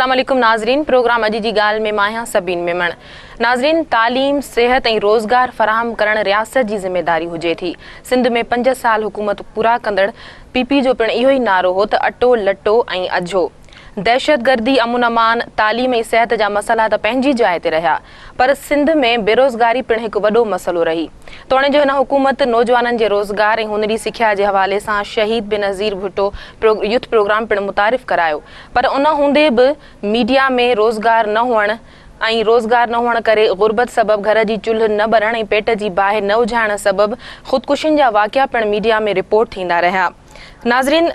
اسلام عليڪم ناظرين پروگرام اڄ جي ڳالهه ۾ مان آهيان سبين ميمڻ ناظرين تعليم صحت ۽ روزگار فراهم ڪرڻ رياست جي ذميواري هجي ٿي سنڌ ۾ 5 سال حڪومت پورا ڪندڙ پي پي جو پڻ اهو ئي نعرو هو ته اٽو لٽو ۽ اجهو دهشتگردي امن امان تعليم ۽ صحت جا مسئلا ته پنهنجي جاء تي رهيا پر سنڌ ۾ بيروزگاري پڻ هڪ وڏو مسئلو رهي. توڻي جو هن حڪومت نوجوانن جي روزگار ۽ هنري سکيا جي حوالي سان شهيد بينظير ڀٽو يوٿ پروگرام پڻ متعارف ڪرايو پر ان هوندي به ميڊيا ۾ روزگار نه هئڻ ۽ روزگار نه هئڻ ڪري غربت سبب گهر جي چلهه نه ٻرڻ ۽ پيٽ جي باهه نه اجهائڻ سبب خودڪشين جا واقعا پڻ ميڊيا ۾ رپورٽ ٿيندا رهيا. ناظرين!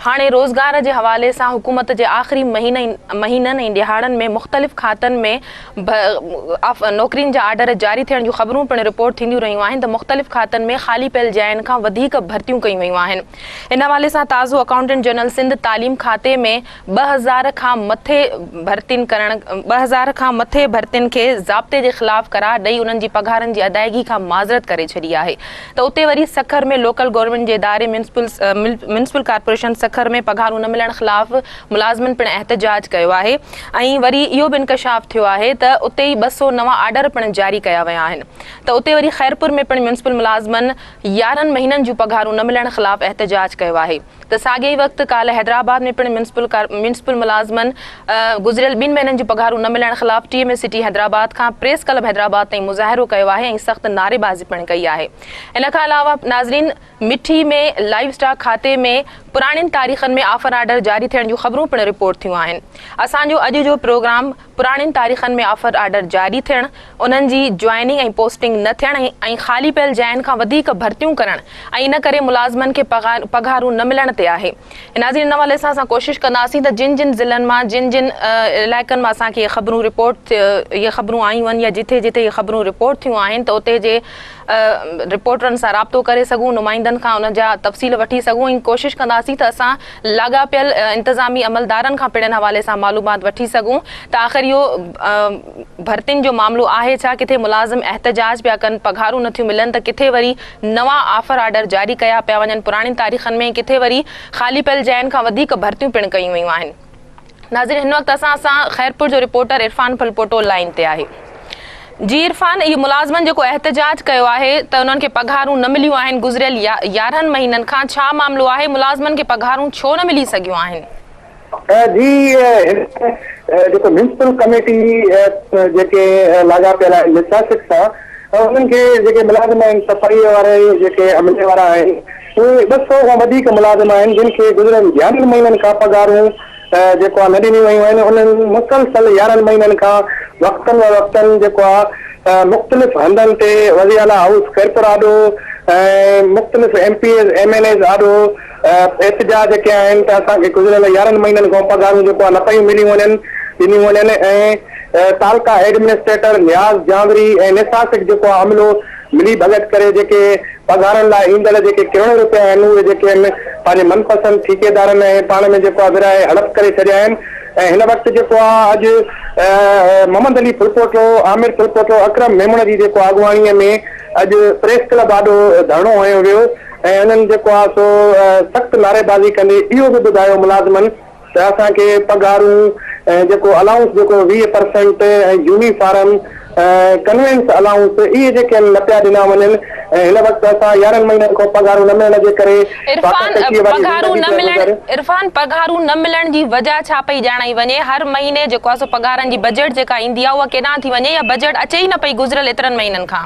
هاڻي روزگار جي حوالي سان حڪومت جي آخري مهينن ۽ ڏهاڙن ۾ مختلف کاتن ۾ نوڪرين جا آرڊر جاري ٿيڻ جون خبرون پڻ رپورٽ ٿينديون رهيون آهن ته مختلف کاتن ۾ خالي پيل جاين کان وڌيڪ ڀرتيون ڪيون ويون آهن. ان حوالي سان تازو اڪائونٽنٽ جنرل سنڌ تعليم کاتي ۾ 2000 کان مٿي ڀرتين ڪرڻ 2000 کان مٿي ڀرتين کي ضابطي جي خلاف قرار ڏئي انهن جي پگهارن جي ادائيگي کان معذرت ڪري ڇڏي آهي ته اتي وري سکر ۾ لوڪل گورنمينٽ جي اداري ميونسپل ڪارپوريشن سکر ۾ پگهارون نه ملڻ خلاف ملازمن پڻ احتجاج ڪيو آهي ۽ وري اهو به انڪشاف ٿيو آهي ته اتي ئي 200 نوان آرڊر پڻ جاري ڪيا ويا آهن ته اتي وري خيرپور ۾ پڻ ميونسپل ملازمن 11 مهينن جون پگهارون نه ملڻ خلاف احتجاج ڪيو آهي. ته ساڳئي ئي وقت ڪالهه حيدرآباد ۾ پڻ ميونسپل ملازمن گذريل ٻن مهينن جون پگهارون نه ملڻ خلاف T M A city Hyderabad کان پريس ڪلب حيدرآباد تائين مظاهرو ڪيو آهي ۽ سخت نعريبازي پڻ ڪئي آهي. ان کان علاوه ناظرين مٺي ۾ لائيو اسٽاڪ کاتي ۾ پراڻين تاريخن ۾ آفر آرڊر جاري ٿيڻ جون خبرون پڻ رپورٽ ٿيون آهن. اسان جو اڄ جو پروگرام پراڻين تاريخن ۾ آفر آرڊر جاري ٿيڻ، انهن جي جوائننگ ۽ پوسٽنگ نه ٿيڻ ۽ خالي پيل جاين کان وڌيڪ ڀرتيون ڪرڻ ۽ ان ڪري ملازمن کي پگهارون نه ملڻ تي آهي. ناظرين ان حوالي سان اسان ڪوشش ڪنداسين ته جن جن ضلعن مان جن جن علائقن مان اسان کي اهي خبرون رپورٽ اهي خبرون آيون آهن يا جٿي جٿي اهي خبرون رپورٽ ٿيون آهن ته اتي جي رپورٽرن سان رابطو ڪري سگهون نمائندن کان ان جا تفصيل وٺي سگهون ۽ ڪوشش ڪنداسين ته اسان لاڳاپيل انتظامي عملدارن کان پڻ ان حوالي سان معلومات وٺي سگهون ته آخر اهو ڀرتين جو معاملو آهي ڇا ڪٿي ملازم احتجاج پيا ڪن پگهارون نٿيون ملن ته ڪٿي وري نوان آفر آرڊر جاري ڪيا پيا وڃن پراڻين تاريخن ۾ ڪٿي وري خالي پيل جاين کان وڌيڪ ڀرتيون پڻ ڪيون ويون آهن. ناظرين هن وقت اسان سان خيرپور جو رپورٽر عرفان ڦلپوٽو لائين تي آهي. جي عرفان اهي ملازمن جيڪو احتجاج ڪيو آهي ته انهن کي پگهارون نه مليون آهن گذريل 11 مهينن کان ڇا معاملو آهي ملازمن کي پگهارون ڇو نه ملي سگهيون آهن؟ جي هن جيڪو ميونسپل ڪميٽي جيڪي لاڳاپيل آهن نساسڪ سان انهن کي جيڪي ملازم آهن صفائي واري جيڪي عملي وارا آهن اهي 200 کان وڌيڪ ملازم آهن جن کي گذريل 11 مهينن کان پگهارون جيڪو آهي نه ڏنيون ويون آهن انهن مسلسل 11 مهينن کان وقتن و وقتن جيڪو آهي مختلف هنڌن تي وزير اعليٰ هائوس خيرپور آڏو ۽ مختلف M P As M N As آڏو احتجاج ڪيا آهن ته اسان کي گذريل 11 مهينن کان پگهارون جيڪو آهي نه پيون مليون وڃن ڏنيون وڃن ۽ تعلقه ايڊمنسٽريٽر نياز جانوري ۽ نساسڪ جيڪو آهي عملو ملي ڀڳت ڪري جيڪي پگهارن لاء ايندڙ جيڪي ڪروڙين روپيا آهن اهي جيڪي آهن پنهنجي من پسند ٺيڪيدارن ۽ پاڻ ۾ جيڪو آهي ورهائي هڙپ ڪري ڇڏيا آهن ۽ هن وقت جيڪو آهي اڄ محمد علي ڦلپوٽو، عامر ڦلپوٽو، اڪرم ميمڻ جي جيڪو اڳواڻي ۾ اڄ پريس ڪلب آڏو ڌرڻو هنيو ويو ۽ انهن جيڪو آهي سو سخت نعريبازي ڪندي اهو به ٻڌايو ملازمن ته اسان کي پگهارون ۽ جيڪو الائونس جيڪو 20 پرسنٽ ۽ يونيفارم ۽ ڪنوينس الائونس اهي جيڪي آهن نه پيا ڏنا وڃن ۽ هن وقت اسان 11 مهينن کان پگهارون نه ملڻ جي ڪري عرفان فاقاڪشيء واري پگهارون زندگي نه پيا ملڻ گذاريون. عرفان پگهارون نه ملڻ جي وجهه ڇا پئي ڄاڻائي وڃي هر مهيني جيڪو آهي سو پگهارن جي بجيٽ جيڪا ايندي آهي اها ڪيڏانهن ٿي وڃي يا بجيٽ اچي ئي نه پئي گذريل ايترن مهينن کان.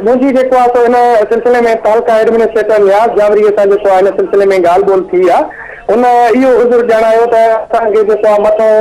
منهنجي جيڪو آهي سو ان سلسلي ۾ تعلقه ايڊمنسٽريٽر نياز جانوريء سان جيڪو آهي ان سلسلي ۾ ڳالهه ٻولهه ٿي آهي. هن اهو عذر ڄاڻايو ته اسان کي جيڪو آهي مٿئون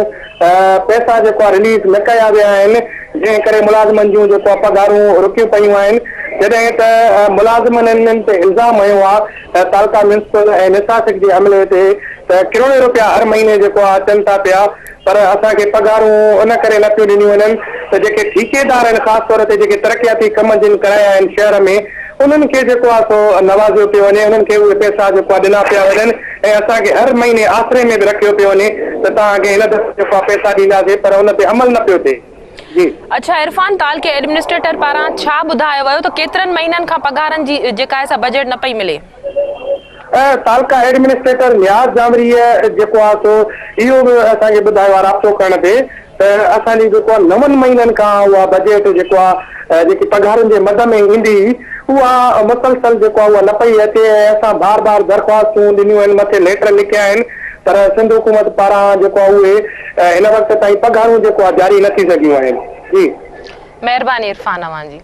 پئسا جيڪو آهي رليز نه ڪيا ويا آهن جنهن ڪري ملازمن جون جيڪو آهي پگهارون رڪيون پيون آهن جڏهن ته ملازمن انهن تي الزام هنيو آهي تعلقه ميونسپل ۽ نساسڪ جي عملي تي ته ڪروڙين روپيا هر مهيني جيڪو آهي اچن ٿا پيا پر اسان کي پگهارون ان ڪري نه پيون ڏنيون وڃن ته جيڪي ٺيڪيدار آهن خاص طور تي جيڪي ترقياتي ڪم جن ڪرايا آهن شهر ۾ انهن کي جيڪو آهي سو نوازيو پيو وڃي انهن کي اهي پئسا جيڪو آهي ڏنا پيا وڃن ۽ اسان کي هر مهيني آسري ۾ به رکيو پيو وڃي ته توهان کي هن دفعي جيڪو آهي پئسا ڏينداسين پر ان تي عمل نه پيو ٿئي جي. اڇا عرفان تعلقي ايڊمنسٽريٽر پاران ڇا ٻڌايو ويو ته ڪيترن مهينن کان پگهارن جي جيڪا آهي سا بجيٽ نه پئي ملي. تعلقه ايڊمنسٽريٽر نياز جانوريء جيڪو آهي سو اهو به اسان کي ٻڌايو آهي رابطو ڪرڻ تي ته اسان جي جيڪو آهي نون مهينن کان اها بجيٽ جيڪو آهي جيڪي پگهارن جي مد ۾ ايندي هئي اها مسلسل جيڪو آهي اها نه پئي اچي ۽ اسان بار بار درخواستون ڏنيون آهن مٿي ليٽر لکيا آهن پر سنڌ حڪومت پاران جيڪو آهي اهي هن وقت تائين پگهارون جيڪو آهي جاري نه ٿي سگهيون آهن جي. مهرباني عرفان اوهان جي.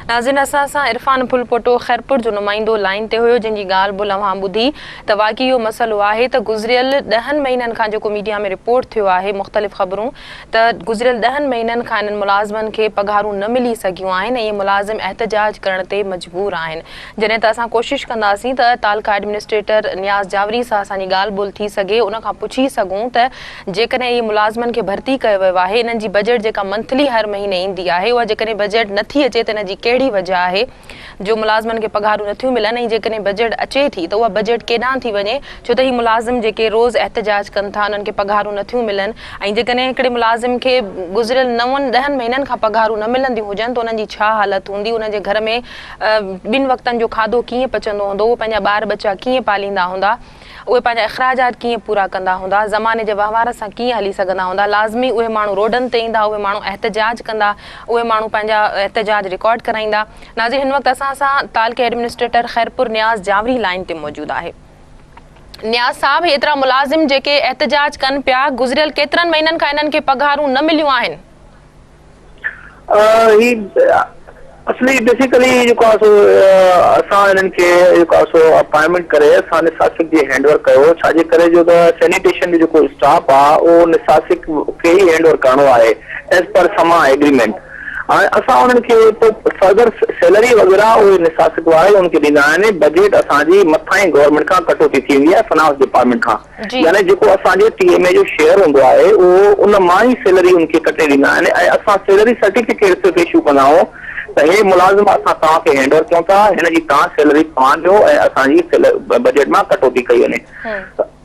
ناظرين اسان سان عرفان ڦلپوٽو خيرپور جو نمائندو لائين تي هيو جنهن جي ڳالهه ٻولهه اوهان ٻڌي ته واقعي اهو مسئلو آهي ته گذريل ڏهن مهينن کان جيڪو ميڊيا ۾ رپورٽ ٿيو آهي مختلف خبرون ته گذريل ڏهن مهينن کان انهن ملازمن کي پگهارون نه ملي سگهيون آهن ۽ اهي ملازم احتجاج ڪرڻ تي مجبور آهن جڏهن ته اسان ڪوشش ڪنداسين ته تعلقه ايڊمنسٽريٽر نياز جاوري سان اسان جي ڳالهه ٻولهه ٿي سگهي ان کان پڇي سگهون ته جيڪڏهن اهي ملازمن کي ڀرتي ڪيو ويو آهي انهن جي بجيٽ جيڪا منٿلي هر مهيني ايندي آهي اها جيڪڏهن بجيٽ نه ٿي اچي ته ان جي ڪهڙي وجه آهي جو ملازمن کي پگهارون نه ٿيون ملن ۽ جيڪڏهن بجيٽ اچي ٿي ته اها بجيٽ ڪيڏانهن ٿي وڃي ڇو ته هي ملازم جيڪي روز احتجاج ڪن ٿا انهن کي پگهارون نه ٿيون ملن ۽ جيڪڏهن هڪڙي ملازم کي گذريل نون ڏهن مهينن کان پگهارون نه ملنديون هجن ته انهن جي ڇا حالت هوندي انهن جي گهر ۾ ٻن وقتن جو کاڌو ڪيئن پچندو هوندو اهي پنهنجا ٻار ٻچا ڪيئن پاليندا هوندا. اهي پنهنجا اخراجات ڪيئن پورا ڪندا هوندا، زماني جي وهنوار سان ڪيئن هلي سگهندا هوندا، لازمي اهي ماڻهو روڊن تي ايندا، اهي ماڻهو احتجاج ڪندا، اهي ماڻهو پنهنجا احتجاج رڪارڊ ڪرائيندا. ناظرين هن وقت اسان سان تعلقي ايڊمنسٽريٽر خيرپور نياز جاوري لائين تي موجود آهي. نياز صاحب هي ايترا ملازم جيڪي احتجاج ڪن پيا گذريل ڪيترن مهينن کان انهن کي پگهارون نه مليون آهن. هي اصلي بيسيڪلي جيڪو آهي سو اسان هنن کي جيڪو آهي سو اپائنٽمينٽ ڪري اسان نساسڪ جي هينڊ اوور ڪيو ڇا جي ڪري جو ته سينيٽيشن جو جيڪو اسٽاف آهي اهو نساسڪ کي ئي هينڊ اوور ڪرڻو آهي ايز پر سما ايگريمينٽ هاڻي اسان انهن کي پوء فردر سيلري وغيره اهي نساسڪ وارا ئي انهن کي ڏيندا آهن بجيٽ اسان جي مٿان ئي گورنمينٽ کان ڪٽوتي ٿي ويندي آهي فنانس ڊپارٽمينٽ کان يعني جيڪو اسان جي ٽي ايم اي جو شيئر هوندو آهي اهو ان مان ئي سيلري ان کي ڪٽي ڏيندا آهن ۽ اسان سيلري سرٽيفڪيٽ صرف اشو ڪندا آهيون ته هي ملازم اسان توهان کي هينڊ اوور ڪيون ٿا هن جي توهان سيلري توهان ڏيو ۽ اسان جي بجيٽ مان ڪٽوتي ڪئي وڃي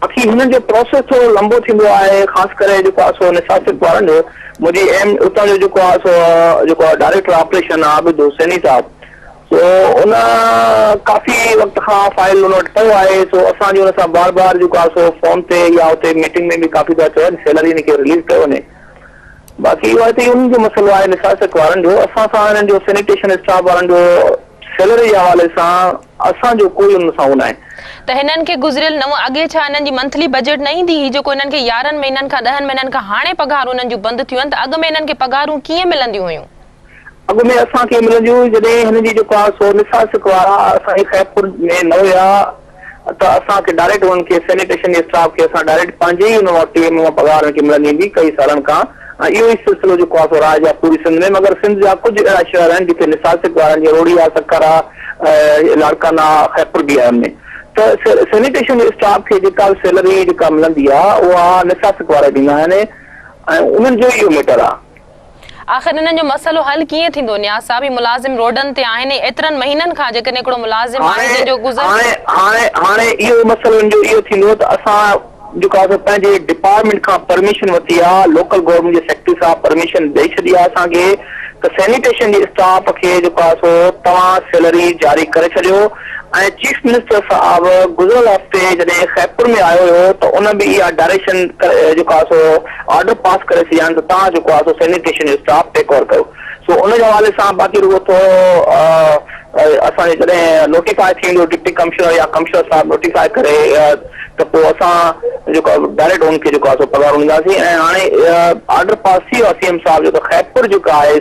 باقي هنن جو پروسيس ٿورو لمبو ٿيندو آهي خاص ڪري جيڪو آهي سو نساسڪ وارن جو منهنجي ايم اتان جو جيڪو آهي سو جيڪو آهي ڊائريڪٽر آپريشن عابد حسيني صاحب سو ان ڪافي وقت کان فائل ان وٽ پيو آهي سو اسان جي ان سان بار بار جيڪو آهي سو فون تي يا اتي ميٽنگ ۾ به ڪافي دفعا چيو آهي سيلري ان کي رليز ڪيو وڃي باقي اهو آهي ته انهن جو مسئلو آهي نساسڪ وارن جو اسان سان انهن جو سينيٽيشن اسٽاف وارن جو سيلري جي حوالي سان اسان جو ڪوئي انهن سان هو ناهي. ته هنن کي گذريل نو اڳي ڇا هنن جي منٿلي بجيٽ نه ايندي هئي جيڪو هنن کي يارهن مهينن کان ڏهن مهينن کان هاڻي پگهارون هنن جون بند ٿيون آهن ته اڳ ۾ هنن کي پگهارون ڪيئن ملنديون هيون. اڳ ۾ اسان کي ملنديون هيون جڏهن هن جي جيڪو آهي سو نساسڪ وارا اسان جي خيرپور ۾ نه هيا ته اسان کي ڊائريڪٽ انهن کي سينيٽيشن جي اسٽاف کي اسان ڊائريڪٽ پنهنجي ئي ان مان ٽي ايم مان پگهار انهن کي ملندي هوندي ڪئي سالن کان ۽ اهو ئي سلسلو جيڪو آهي سو رائج آهي پوري سنڌ ۾ مگر سنڌ جا ڪجهه اهڙا شهر آهن جتي نساسڪ وارن جي روهڙي آهي سکر آهي لاڙڪانا آهي خيرپور به آهي ان ۾ ته سينيٽيشن جي اسٽاف کي جيڪا به سيلري جيڪا ملندي آهي اها نساسڪ وارا ڏيندا آهن ۽ انهن جو ئي اهو ميٽر آهي. آخر انهن جو مسئلو حل ڪيئن ٿيندو نياز صاحب هي ملازم روڊن تي آهن ۽ ايترن مهينن کان جيڪڏهن هڪڙو ملازم آهي هاڻي جنهن جو گذر هاڻي هاڻي هاڻي اهو مسئلو ان جو اهو ٿيندو ته اسان جيڪو آهي سو پنهنجي ڊپارٽمينٽ کان پرميشن ورتي آهي لوڪل گورنمينٽ جي سيڪريٽري صاحب پرميشن ڏئي ڇڏي آهي اسان کي ته سينيٽيشن جي اسٽاف کي جيڪو آهي سو توهان سيلري جاري ڪري ڇڏيو ۽ چيف منسٽر صاحب گذريل هفتي جڏهن خيرپور ۾ آيو هيو ته ان به اها ڊائريڪشن جيڪو آهي سو آرڊر پاس ڪري ڇڏيائين ته توهان جيڪو آهي سو سينيٽيشن جو اسٽاف ٽيڪ اوور ڪيو سو ان جي حوالي سان باقي رڳو ٿورو اسان جي جڏهن نوٽيفاء ٿي ويندو ڊپٽي ڪمشنر يا ڪمشنر صاحب نوٽيفاء ڪري ته پوء اسان جيڪو آهي ڊائريڪٽ ان کي جيڪو آهي سو پگهار ڏينداسين ۽ هاڻي آرڊر پاس ٿي ويو آهي سي ايم صاحب جو ته خيرپور جيڪا آهي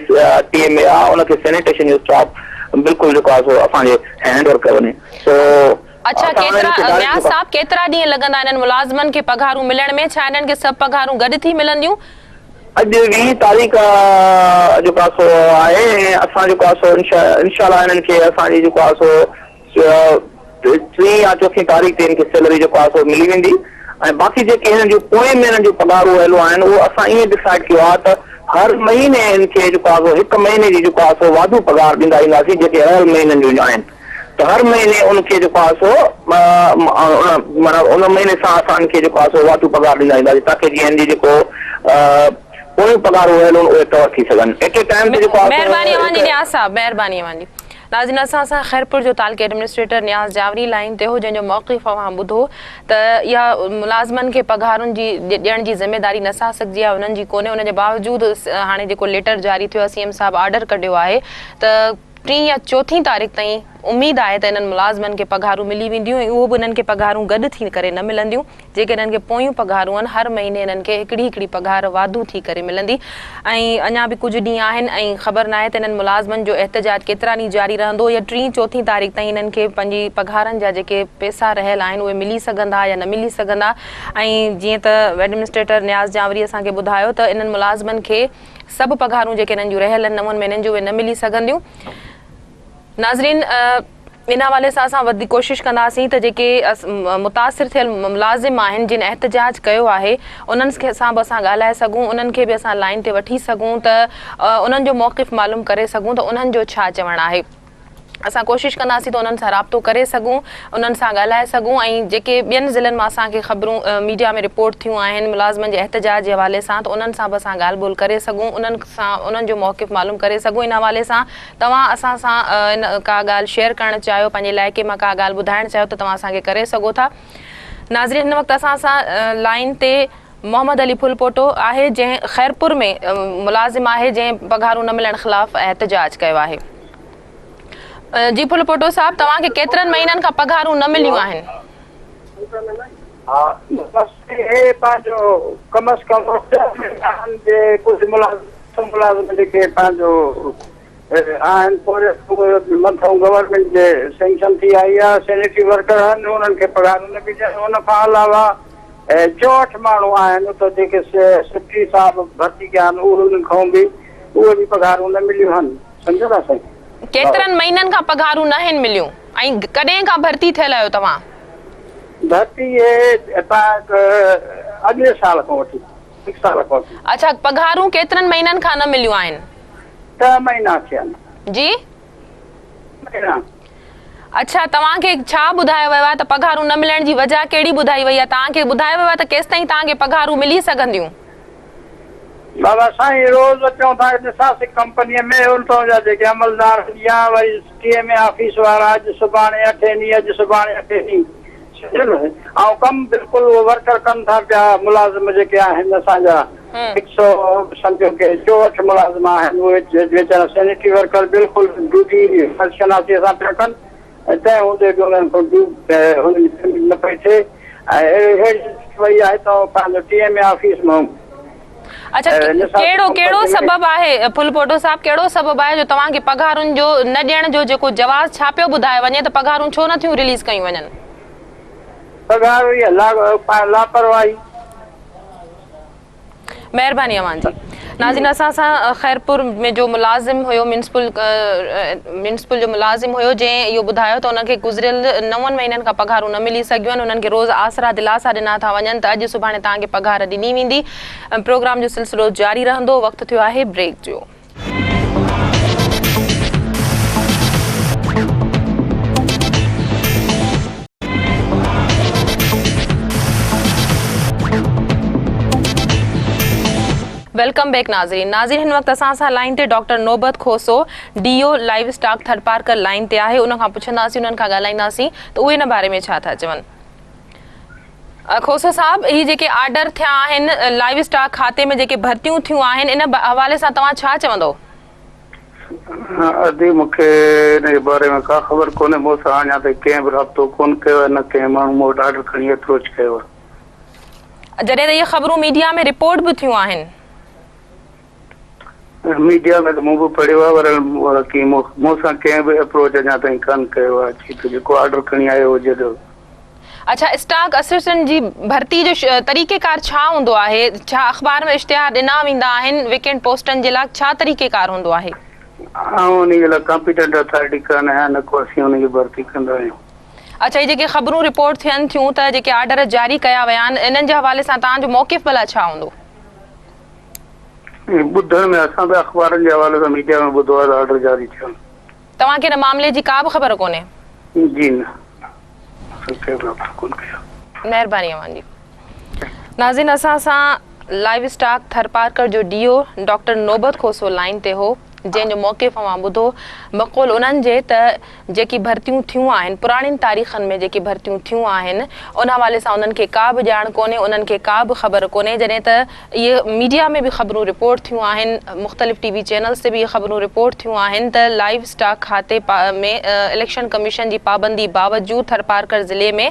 ٽي ايم اي آهي ان کي سينيٽيشن جو اسٽاف بلڪل جيڪو آهي سو اسان جي هينڊ اوور ڪيو وڃي سو اڇا اسان هاڻي ڪيترا هن کي ڊائريڪٽ نياز جيڪو صاحب ڪيترا ڏينهن لڳندا انهن ملازمن کي پگهارون ملڻ ۾ ڇا انهن کي سڀ پگهارون گڏ ٿي ملنديون؟ اڄ 20 تاريخ جيڪو آهي سو آهي ۽ اسان جيڪو آهي سو انشاء انشاء الله انهن کي اسان جي جيڪو آهي سو ٽين يا چوٿين تاريخ تي انهن کي سيلري جيڪو آهي سو ملي ويندي ۽ باقي جيڪي هنن جون پوئين مهينن جون پگهارون رهيلون آهن اهو اسان ائين ڊسائيڊ ڪيو آهي ته هر مهيني هن کي جيڪو آهي سو هڪ مهيني جي جيڪو آهي سو واڌو پگهار ڏيندا اينداسين جيڪي رهيل مهينن جون آهن ته هر مهيني ان کي جيڪو آهي سو معنيٰ ان مهيني سان اسان ان کي جيڪو آهي سو واڌو پگهار ڏيندا اينداسين تاڪه جيئن هن جي جيڪو پويون پگهارون رهيل آهن اهي ڪور ٿي سگهن ايٽ اي ٽائيم تي جيڪو آهي سو مهرباني اوهان جي هڪ نياز صاحب مهرباني اوهان جي. ناظرين اسان سان خيرپور جو تعلقي ايڊمنسٽريٽر نياز جاوري لائين تي هو جنهن جو موقف اوهان ٻڌو ته اها ملازمن کي پگهارن جي ڏيڻ جي ذميواري نساسڪ جي آهي انهن جي ڪونهي ان جي باوجود هاڻي جيڪو ليٽر جاري ٿيو آهي سي ايم صاحب آرڊر ڪڍيو آهي ته ٽين يا چوٿين تاريخ تائين اميد آهي ته انهن ملازمن کي پگهارون ملي وينديون ۽ اهو به انهن کي پگهارون گڏ ٿي ڪري نه ملنديون جيڪي انهن کي پويون پگهارون آهن هر مهيني انهن کي هڪڙي هڪڙي پگهار واڌو ٿي ڪري ملندي ۽ اڃا به ڪجهه ڏينهن آهن ۽ خبر ناهي ته انهن ملازمن جو احتجاج ڪيترا ڏينهن جاري رهندو يا ٽين چوٿين تاريخ تائين انهن کي پنهنجي پگهارن جا جيڪي پيسا رهيل آهن اهي ملي سگهندا يا نه ملي سگهندا ۽ جيئن ته ايڊمنسٽريٽر نياز جانوري اسان کي ٻڌايو ته انهن ملازمن کي سڀ پگهارون جيڪي انهن جون رهيل آهن نون مهينن جون اهي نه ملي سگهنديون. ناظرين ان حوالي سان اسان وڌيڪ ڪوشش ڪنداسين ته جيڪي متاثر ٿيل ملازم آهن جن احتجاج ڪيو آهي انهن سان به اسان ڳالهائي سگهون انهن کي به اسان لائين تي وٺي سگهون ته انهن جو موقف معلوم ڪري سگهون ته انهن جو ڇا چوڻ آهي. اسان ڪوشش ڪنداسين ته انهن سان رابطو ڪري سگهون انهن سان ڳالهائي سگهون ۽ جيڪي ٻين ضلعن مان اسان کي خبرون ميڊيا ۾ رپورٽ ٿيون آهن ملازمن جي احتجاج جي حوالي سان ته انهن سان به اسان ڳالهه ٻولهه ڪري سگهون انهن سان انهن جو موقف معلوم ڪري سگهون ان حوالي سان توهان اسان سان ڪا ڳالهه شيئر ڪرڻ چاهيو پنهنجي علائقي مان ڪا ڳالهه ٻڌائڻ چاهيو ته توهان اسان کي ڪري سگهو ٿا ناظرين هن وقت اسان سان لائين تي محمد علي ڦلپوٽو آهي جنهن خيرپور ۾ ملازم آهي جنهن پگهارون نه ملڻ خلاف احتجاج ڪيو آهي. جي ڦلپوٽو صاحب توهان کي ڪيترن مهينن کان پگهارون نه مليون آهن؟ ها بس هي پنهنجو ڪم از ڪم آهن جي ڪجهه ملازم ملازم جيڪي پنهنجو آهن پورهيت مٿان گورنمينٽ جي سينڪشن ٿي آئي آهي سينيٽري ورڪر آهن انهن کي پگهارون نه مليون ان کان علاوه 64 ماڻهو آهن اتي جيڪي سيڪريٽري صاحب ڀرتي ڪيا آهن اهي انهن کان به اهي به پگهارون نه مليون آهن. سمجهو ٿا سائين. ڪيترن مهينن کان پگهارون ناهن مليون ۽ ڪڏهن کان ڀرتي ٿيل آهيو توهان؟ ڀرتي اهي اڳلي سال کان وٺي هڪ سال کان وٺي. اڇا پگهارون ڪيترن مهينن کان نه مليون آهن؟ ٽه مهينا ٿيا آهن. جي؟ مهينا. اڇا توهان کي ڇا ٻڌايو ويو آهي ته پگهارون نه ملڻ جي وجهه ڪهڙي ٻڌائي وئي آهي توهان کي ٻڌايو ويو آهي ته ڪيستائين توهان کي پگهارون ملي سگهنديون؟ بابا سائين روز اچون ٿا نساسڪ ڪمپنيء ۾ اتان جا جيڪي عملدار آهن يا وري ٽي ايم اي آفيس وارا اڄ سڀاڻي اٺين ڏينهن اڄ سڀاڻي اٺين ڏينهن سمجهيو نه ۽ ڪم بلڪل اهو ورڪر ڪن ٿا پيا ملازم جيڪي آهن اسان جا هڪ سو سمجهو ڪي 64 ملازم آهن اهي ويچارا سينيٽري ورڪر بلڪل ڊيوٽي فرض شناسيء سان پيا ڪن ۽ تنهن هوندي به انهن کان هنن جي پيمينٽ نه پئي ٿئي ۽ اهڙي ٿي وئي آهي ته پنهنجو ٽي ايم اي آفيس مان اڇا ڪهڙو ڪهڙو سبب آهي ڦلپوٽو صاحب ڪهڙو سبب آهي جو توهان کي پگهارن جو نه ڏيڻ جو جيڪو جواز ڇا پيو ٻڌايو وڃي ته پگهارون ڇو نه ٿيون رليز ڪيون وڃن؟ پگهار اها لاپرواهي. مهرباني اوهان جي. ناظرين اسان سان خيرپور ۾ جو ملازم هيو ميونسپل ميونسپل جو ملازم هيو جنهن اهو ٻڌايو ته ان کي گذريل نون مهينن کان پگهارون نه ملي سگهيون آهن انهن کي روز آسرا دلاسا ڏنا ٿا وڃن ته اڄ سڀاڻي توهان کي پگهار ڏني ويندي پروگرام جو سلسلو جاري رهندو وقت ٿيو آهي بريڪ جو. Welcome back ناظرين ناظرين هن وقت اسان سان لائين تي doctor Naubat Khoso D O livestock Tharparkar line تي آهي ان کان پڇنداسين انهن کان ڳالهائينداسين ته اهي ان باري ۾ ڇا ٿا چون کوسو صاحب هي جيڪي آرڊر ٿيا آهن لائيو اسٽاڪ کاتي ۾ جيڪي ڀرتيون ٿيون آهن ان حوالي سان توهان ڇا چوندو؟ ادي مون کي ان جي باري ۾ ڪا خبر ڪونهي مون سان اڃا تائين ڪنهن به رابطو ڪونه ڪيو آهي نه ڪنهن ماڻهو مون وٽ آرڊر کڻي اپروچ ڪيو آهي. جڏهن ته اهي خبرون ميڊيا ۾ رپورٽ به ٿيون آهن. ميڊيا ۾ ته مون به پڙهيو آهي پر مون سان ڪنهن به اپروچ اڃا تائين ڪونه ڪيو آهي چي ته جيڪو آرڊر کڻي آيو هجي ته. اڇا اسٽاڪ اسسٽنٽ جي ڀرتي جو طريقي ڪار ڇا هوندو آهي؟ ڇا اخبار ۾ اشتهار ڏنا ويندا آهن ويڪنٽ پوسٽن جي لاء ڇا طريقي ڪار هوندو آهي؟ آئون انهي جي لاء ڪامپيٽنٽ اٿارٽي ڪانه آهيان نه ڪو اسين انهي جي ڀرتي ڪندا آهيون. اڇا هي جيڪي خبرون رپورٽ ٿين ٿيون ته جيڪي آرڊر جاري ڪيا ويا آهن انهن جي حوالي سان توهان جو موقف ڀلا ڇا هوندو؟ ٻڌڻ ۾ اسان به اخبارن جي حوالي سان ميڊيا ۾ ٻڌو آهي ته آرڊر جاري ٿيا آهن. توهان کي ان معاملي جي ڪا به خبر ڪونهي؟ جي نه اسان ڪنهن به رابطو ڪونه ڪيو. مهرباني اوهان جي. ناظرين اسان سان لائيو اسٽاڪ ٿرپارڪر جو D O doctor Naubat Khoso line تي هو. جنهن جو موقف اوهان ٻڌو، بقول انهن جي ته جيڪي ڀرتيون ٿيون آهن، پراڻين تاريخن ۾ جيڪي ڀرتيون ٿيون آهن، ان حوالي سان انهن کي ڪا به ڄاڻ ڪونهي، انهن کي ڪا به خبر ڪونهي، جڏهن ته اهي ميڊيا ۾ به خبرون رپورٽ ٿيون آهن، مختلف ٽي وي چينلز تي به اهي خبرون رپورٽ ٿيون آهن ته لائيو اسٽاڪ کاتي ۾ اليڪشن ڪميشن جي پابندي باوجود ٿرپارڪر ضلعي ۾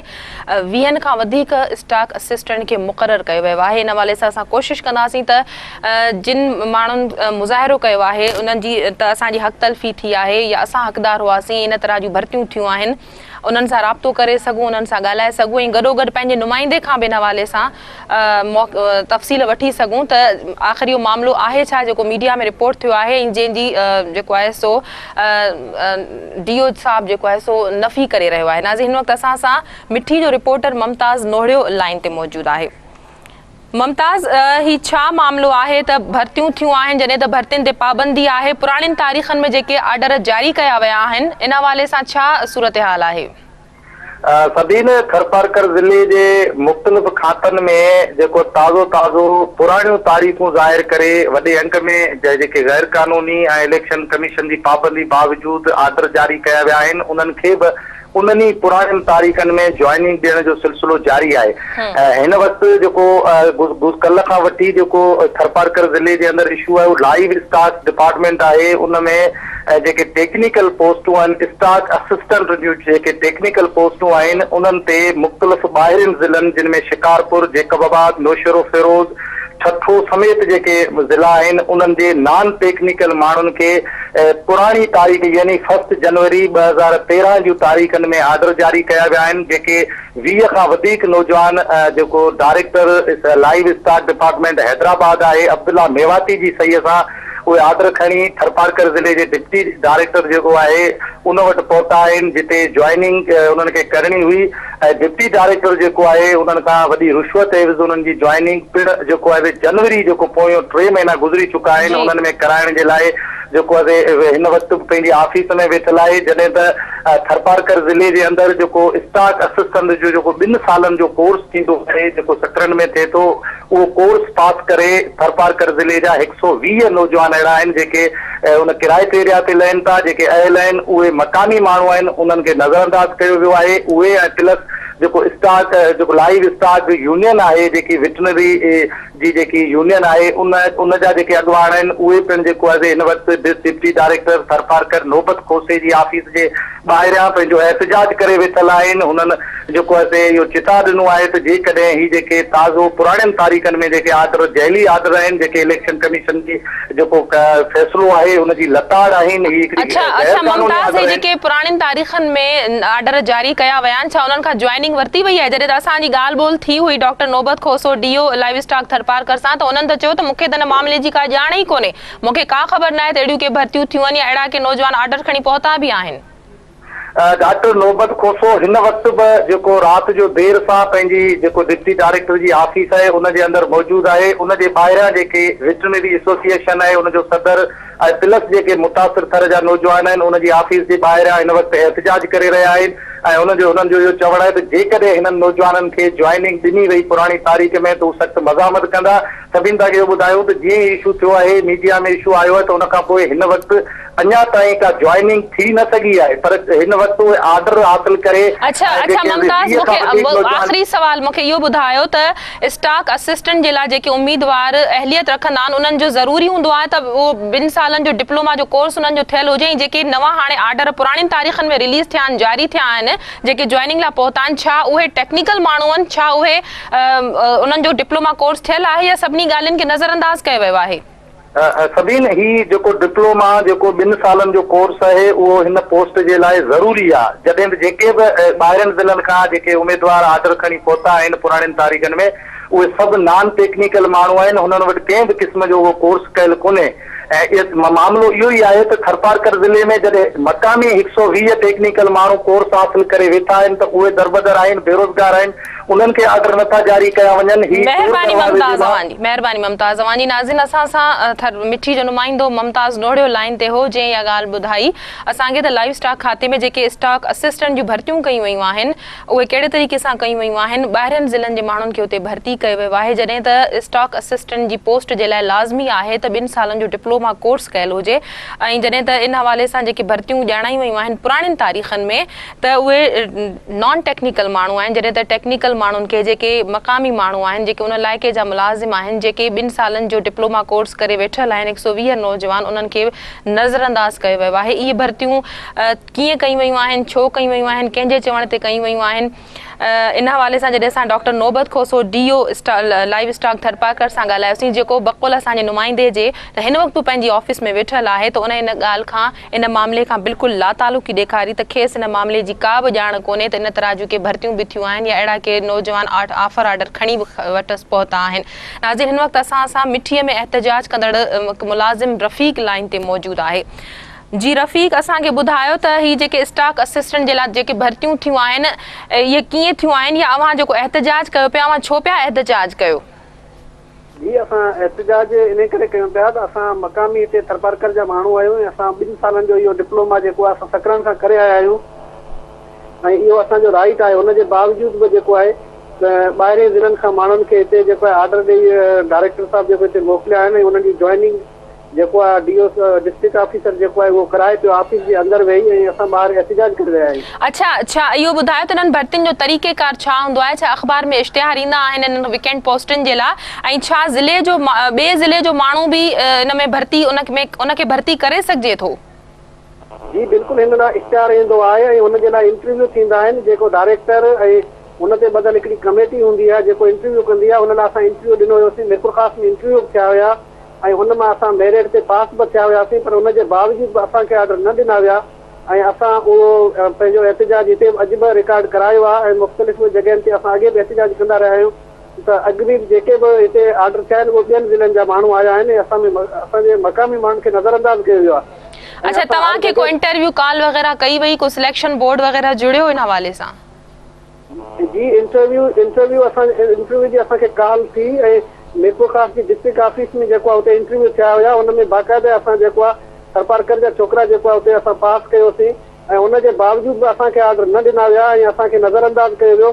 ويهن کان وڌيڪ اسٽاڪ اسسٽنٽ کي مقرر ڪيو ويو آهي، ان حوالي سان اسان ڪوشش ڪنداسين ته جن ماڻهن مظاهرو ڪيو آهي انهن جي ته اسان جي حق تلفي ٿي آهي يا اسان حقدار هئاسين ان طرح جون ڀرتيون ٿيون آهن انهن سان رابطو ڪري سگهون انهن سان ڳالهائي سگهون ۽ گڏوگڏ پنهنجي نمائندي کان به ان حوالي سان تفصيل وٺي سگهون ته آخر اهو معاملو آهي ڇا جيڪو ميڊيا ۾ رپورٽ ٿيو آهي ۽ جنهن جي جيڪو آهي سو ڊي او صاحب جيڪو آهي سو نفي ڪري رهيو آهي ناظرين هن وقت اسان سان مٺي جو رپورٽر ممتاز نوهڙيو لائين تي موجود آهي. ممتاز، هي ڇا معاملو آهي ته ڀرتيون ٿيون آهن جڏهن ته ڀرتين تي پابندي آهي، پراڻين تاريخن ۾ جيڪي آرڊر جاري ڪيا ويا آهن ان حوالي سان ڇا صورتحال آهي؟ سبين، ٿرپارڪر ضلعي جي مختلف کاتن ۾ جيڪو تازو تازو پراڻيون تاريخون ظاهر ڪري وڏي انگ ۾ جيڪي غير قانوني ۽ اليڪشن ڪميشن جي پابندي باوجود آرڊر جاري ڪيا ويا آهن انهن کي به انهن ئي پراڻين تاريخن ۾ جوائننگ ڏيڻ جو سلسلو جاري آهي. هن وقت جيڪو ڪلهه کان وٺي جيڪو ٿرپارڪر ضلعي جي اندر اشو آهي اهو لائيو اسٽاڪ ڊپارٽمينٽ آهي ان ۾ جيڪي ٽيڪنيڪل پوسٽون آهن اسٽاڪ اسسٽنٽ جون جيڪي ٽيڪنيڪل پوسٽون آهن انهن تي مختلف ٻاهرين ضلعن جن ۾ شڪارپور، جيڪب آباد، نوشهروفيروز، ٺٽو سميت جيڪي ضلعا آهن انهن جي نان ٽيڪنيڪل ماڻهن کي پراڻي تاريخ يعني فرسٽ جنوري 2013 جون تاريخن ۾ آرڊر جاري ڪيا ويا آهن جيڪي 20 کان وڌيڪ نوجوان جيڪو director live stock department Hyderabad آهي عبدالله ميواتي جي صحيح سان اهي آرڊر کڻي ٿرپارڪر ضلعي جي ڊپٽي ڊائريڪٽر جيڪو آهي ان وٽ پهتا آهن جتي جوائننگ انهن کي ڪرڻي هئي ۽ ڊپٽي ڊائريڪٽر جيڪو آهي انهن کان وڏي رشوت عيوض انهن جي جوائننگ پڻ جيڪو آهي جنوري جيڪو پويون ٽي مهينا گذري چڪا آهن انهن ۾ ڪرائڻ جي لاء جيڪو آهي هن وقت به پنهنجي آفيس ۾ ويٺل آهي جڏهن ته ٿرپارڪر ضلعي جي اندر جيڪو اسٽاڪ اسسٽنٽ جو جيڪو ٻن سالن جو ڪورس ٿيندو آهي جيڪو سڪرنڊ ۾ ٿئي ٿو اهو ڪورس پاس ڪري ٿرپارڪر ضلعي جا هڪ سئو 20 نوجوان اهڙا آهن جيڪي ان ڪرائيٽيريا تي لهن ٿا جيڪي اهل آهن اهي مقامي ماڻهو آهن انهن کي نظرانداز ڪيو ويو آهي اهي ۽ پلس جيڪو اسٽاڪ جيڪو لائيو اسٽاڪ يونين آهي جيڪي وٽنري جي جيڪي يونين آهي ان ان جا جيڪي اڳواڻ آهن اهي پڻ جيڪو آهي هن وقت ڊپٽي ڊائريڪٽر ٿرپارڪر نوبت کوسي جي آفيس جي ٻاهريان پنهنجو احتجاج ڪري ويٺل آهن، هنن جيڪو آهي سي اهو چتاء ڏنو آهي ته جيڪڏهن هي جيڪي تازو پراڻين تاريخن ۾ جيڪي آرڊر جعلي آرڊر آهن جيڪي اليڪشن ڪميشن جي جيڪو فيصلو آهي ان جي لتاڙ آهن هي هڪڙي اڇا غير اڇا قانوني ممتاز آرڊر هي آهن. جيڪي پراڻين تاريخن ۾ آرڊر جاري ڪيا ويا آهن ڇا انهن کان جوائننگ ورتي وئي آهي جڏهن ته اسان جي ڳالهه ٻولهه ٿي هئي doctor Naubat Khoso D O live stock Tharparkar سان ته انهن ته چيو ته مون کي ته ان معاملي جي ڪا ڄاڻ ئي ڪونهي مون کي ڪا خبر ناهي ته اهڙيون ڪي ڀرتيون ٿيون آهن يا اهڙا ڪي نوجوان آرڊر کڻي پهتا به آهن. ڊاڪٽر نوبت کوسو هن وقت به جيڪو رات جو دير سان پنهنجي جيڪو ڊپٽي ڊائريڪٽر جي آفيس آهي ان جي اندر موجود آهي ان جي ٻاهريان جيڪي وٽرنري ايسوسيئيشن آهي ان جو صدر ۽ پلس جيڪي متاثر ٿر جا نوجوان آهن ان جي آفيس جي ٻاهريان هن وقت احتجاج ڪري رهيا آهن ۽ انهن جو انهن جو اهو چوڻ آهي ته جيڪڏهن هنن نوجوانن کي جوائننگ ڏني وئي پراڻي تاريخ ۾ ته هو سخت مزاحمت ڪندا سڀني توهان کي اهو ٻڌايو ته جيئن ئي اشو ٿيو آهي ميڊيا ۾ اشو آيو آهي ته ان کان پوء هن وقت اڃا تائين ڪا جوائننگ ٿي نه سگهي آهي پر هن وقت اهي آرڊر حاصل ڪري اڇا ۽ اڇا جيڪي ممتاز 20 مون کان کي وڌيڪ نوجوان آخري سوال مون کي اهو ٻڌايو ته اسٽاڪ اسسٽنٽ جي لاء جيڪي اميدوار اهليت رکندا آهن انهن جو ضروري هوندو آهي ته اهو ٻن سالن جو ڊپلوما جو ڪورس انهن جو ٿيل هجي ۽ جيڪي نوان هاڻي آرڊر پراڻين تاريخن ۾ رليز ٿيا آهن جاري ٿيا آهن جيڪي جوائننگ لاء پهتا آهن ڇا اهي ٽيڪنيڪل ماڻهو آهن ڇا اهي انهن جو ڊپلوما ڪورس ٿيل آهي يا سڀني ڳالهين کي نظرانداز ڪيو ويو آهي؟ سبين هي جيڪو ڊپلوما جيڪو ٻن سالن جو ڪورس آهي اهو هن پوسٽ جي لاء ضروري آهي جڏهن به جيڪي به ٻاهرين ضلعن کان جيڪي اميدوار آرڊر کڻي پهتا آهن پراڻين تاريخن ۾ اهي سڀ نان ٽيڪنيڪل ماڻهو آهن هنن وٽ ڪنهن به قسم جو اهو ڪورس ڪيل ڪونهي ۽ معاملو اهو ئي آهي ته ٿرپارڪر ضلعي ۾ جڏهن مقامي هڪ سئو 20 ٽيڪنيڪل ماڻهو ڪورس حاصل ڪري ويٺا آهن ته اهي دربدر آهن، بيروزگار آهن، انهن کي آرڊر نٿا جاري ڪيا وڃن هي چور مهرباني دروازي جي ممتاز مان اوهان جي مهرباني ممتاز اوهان جي ناظرين اسان سان ٿر مٺي جو نمائندو ممتاز نوڙيو لائين تي هو جنهن اها ڳالهه ٻڌائي اسان کي ته لائيو اسٽاڪ کاتي ۾ جيڪي اسٽاڪ اسسٽنٽ جون ڀرتيون ڪيون ويون آهن اهي ڪهڙي طريقي سان ڪيون ويون آهن، ٻاهرين ضلعن جي ماڻهن کي اتي ڀرتي ڪيو ويو آهي، جڏهن ته اسٽاڪ اسسٽنٽ جي پوسٽ جي لاء لازمي آهي ته ٻن سالن جو ڊپلوما ڪورس ڪيل هجي ۽ جڏهن ته ان حوالي سان جيڪي ڀرتيون ڄاڻايون ويون آهن پراڻين تاريخن ۾ ته اهي نان ٽيڪنيڪل ماڻهو آهن جڏهن ته ٽيڪنيڪل ماڻهن کي جيڪي مقامي ماڻهو آهن جيڪي ان علائقي جا ملازم آهن جيڪي ٻن سالن جو ڊپلوما ڪورس ڪري ويٺل آهن 120 نوجوان انهن کي نظرانداز ڪيو ويو آهي اهي ڀرتيون ڪيئن ڪيون ويون آهن، ڇو ڪيون ويون آهن، ڪنهن جي چوڻ تي ڪيون ويون آهن، ان حوالي سان جڏهن اسان doctor Naubat Khoso D O livestock Tharparkar سان ڳالهايوسين جيڪو بقول اسان جي نمائندي جي ته هن وقت هو پنهنجي آفيس ۾ ويٺل آهي ته ان ان ڳالهه کان ان معاملي کان بلڪل لاتعلقي ڏيکاري ته کيس ان معاملي جي ڪا به ڄاڻ ڪونهي ته ان طرح جون ڪي ڀرتيون به ٿيون آهن يا اهڙا ڪي نوجوان آفر آرڊر کڻي به وٽس پهتا آهن. ناظرين هن وقت اسان سان مٺي ۾ احتجاج ڪندڙ ملازم رفيق لائين تي موجود آهي. جي رفيق اسان کي ٻڌايو ته هي جيڪي اسٽاڪ اسسٽنٽ جي لاء جيڪي ڀرتيون ٿيون آهن اهي ڪيئن ٿيون آهن يا اوهان جيڪو احتجاج ڪيو پيا اوهان ڇو پيا احتجاج ڪيو؟ جي اسان احتجاج انهي ڪري ڪيون پيا ته اسان مقامي هتي ٿرپارڪر جا ماڻهو آهيون ۽ اسان ٻن سالن جو اهو ڊپلوما جيڪو آهي اسان سڪرنڊ کان ڪري آيا آهيون ۽ اهو اسان جو رائيٽ آهي ان جي باوجود به جيڪو آهي ته ٻاهرين ضلعن کان ماڻهن کي هتي جيڪو آهي آرڊر ڏئي ڊائريڪٽر صاحب جيڪو هتي موڪليا آهن ۽ انهن جي جوائننگ جيڪو I D O district officer جيڪو آهي اهو ڪرائي پيو آفيس جي اندر ويهي ۽ اسان ٻاهر احتجاج ڪري رهيا آهيون. اڇا ڇا اهو ٻڌايو ته انهن ڀرتين جو طريقي ڪار ڇا هوندو آهي ڇا اخبار ۾ اشتهار ايندا آهن انهن ويڪينٽ پوسٽن جي لاء ۽ ڇا ضلعي جو ٻئي ضلعي جو ماڻهو به ان ۾ ڀرتي ان ۾ ان کي ڀرتي ڪري سگهجي ٿو؟ جي بلڪل هن لاء اشتهار ايندو آهي ۽ ان جي لاء انٽرويو ٿيندا آهن جيڪو ڊائريڪٽر ۽ ان تي ٻڌل هڪڙي ڪميٽي هوندي آهي جيڪو انٽرويو ڪندي آهي ان لاء اسان انٽرويو ڏنو هيوسين ميرپورخاص ۾ انٽرويو به ٿيا هيا ۽ ان مان اسان ميرٽ تي پاس به ٿيا هياسين پر ان جي باوجود به اسان کي آرڊر نه ڏنا ويا ۽ اسان اهو پنهنجو احتجاج هتي به اڄ به رڪارڊ ڪرايو آهي ۽ مختلف جڳهين تي اسان اڳي به احتجاج ڪندا رهيا آهيون ته اڳ به جيڪي به هتي آرڊر ٿيا آهن اهي ٻين ضلعن جا ماڻهو آيا آهن ۽ اسان ۾ اسان جي مقامي ماڻهن کي نظر انداز ڪيو ويو آهي ۽ اڇا اسان هر توهان کي ڪو جڳهه انٽرويو ڪال وغيره ڪئي وئي ڪو سليڪشن بورڊ وغيره جڙيو ان حوالي سان؟ جي انٽرويو انٽرويو اسان انٽرويو جي اسان کي ڪال ٿي ۽ ميرپورخاص جي ڊسٽرڪٽ آفيس ۾ جيڪو آهي اتي انٽرويو ٿيا هيا ان ۾ باقاعده اسان جيڪو آهي ٿرپارڪر جا ڇوڪرا جيڪو آهي اتي اسان پاس ڪيوسين ۽ ان جي باوجود به اسان کي آرڊر نه ڏنا ويا ۽ اسان کي نظر انداز ڪيو ويو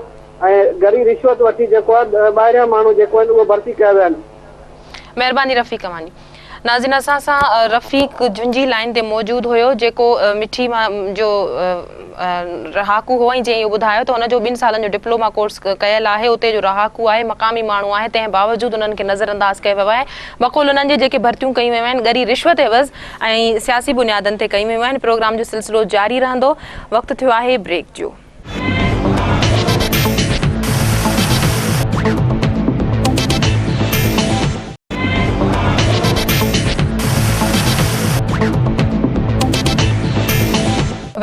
۽ ڳري رشوت وٺي جيڪو آهي ٻاهريان ماڻهو جيڪو آهن اهي ڀرتي ڪيا ويا آهن. مهرباني رفيق اوهان جي. ناظرين اسان سان رفيق جهنجي لائين تي موجود هيو جيڪو مٺي مان جو رهاڪو هو ۽ جنهن اهو ٻڌايو ته هن جو ٻن سالن جو ڊپلوما ڪورس ڪيل آهي اتي جو رهاڪو آهي مقامي ماڻهو آهي تنهن باوجود انهن کي نظر انداز ڪيو ويو آهي بقول انهن جي جيڪي ڀرتيون ڪيون ويون آهن ڳري رشوت عيوض ۽ سياسي بنيادن تي ڪيون ويون آهن پروگرام جو سلسلو جاري رهندو وقت ٿيو آهي بريڪ جو.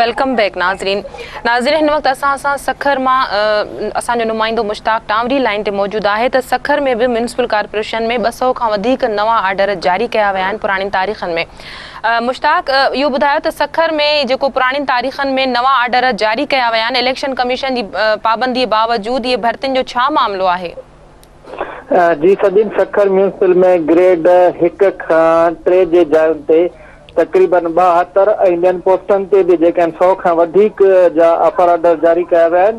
Welcome back ناظرين ناظرين هن وقت اسان سان سکر مان اسان جو نمائندو مشتاق ٽانوري لائن تي موجود آهي ته سکر ۾ به ميونسپل ڪارپوريشن ۾ 200 کان وڌيڪ نوان آرڊر جاري ڪيا ويا آهن پراڻين تاريخن ۾ مشتاق اهو ٻڌايو ته سکر ۾ جيڪو پراڻين تاريخن ۾ نوان آرڊر جاري ڪيا ويا آهن اليڪشن ڪميشن جي پابندي باوجود اهي ڀرتين جو ڇا معاملو آهي؟ جي صدين سکر ميونسپل ۾ گريڊ هڪ کان ٽي جي جاين تي تقريبن 72 ۽ ٻين پوسٽن تي به جيڪي آهن سئو کان وڌيڪ جا آفر آرڊر جاري ڪيا ويا آهن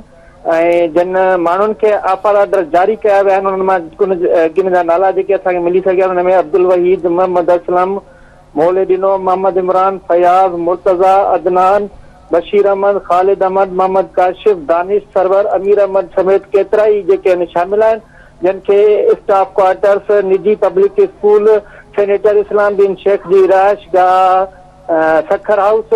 ۽ جن ماڻهن کي آفر آرڊر جاري ڪيا ويا آهن انهن مان ڪن جا نالا جيڪي اسان کي ملي سگهيا آهن ان ۾ عبدالوحيد، محمد اسلم، مولي ڏنو، محمد عمران، فياض، مرتضيٰ، عدنان، بشير احمد، خالد احمد، محمد ڪاشف، دانش، سرور، امير احمد سميت ڪيترائي جيڪي آهن شامل آهن جن کي اسٽاف ڪوارٽرس، نجي public school, senator Islam Uddin Shaikh جي رهائشگاهه سکر هائوس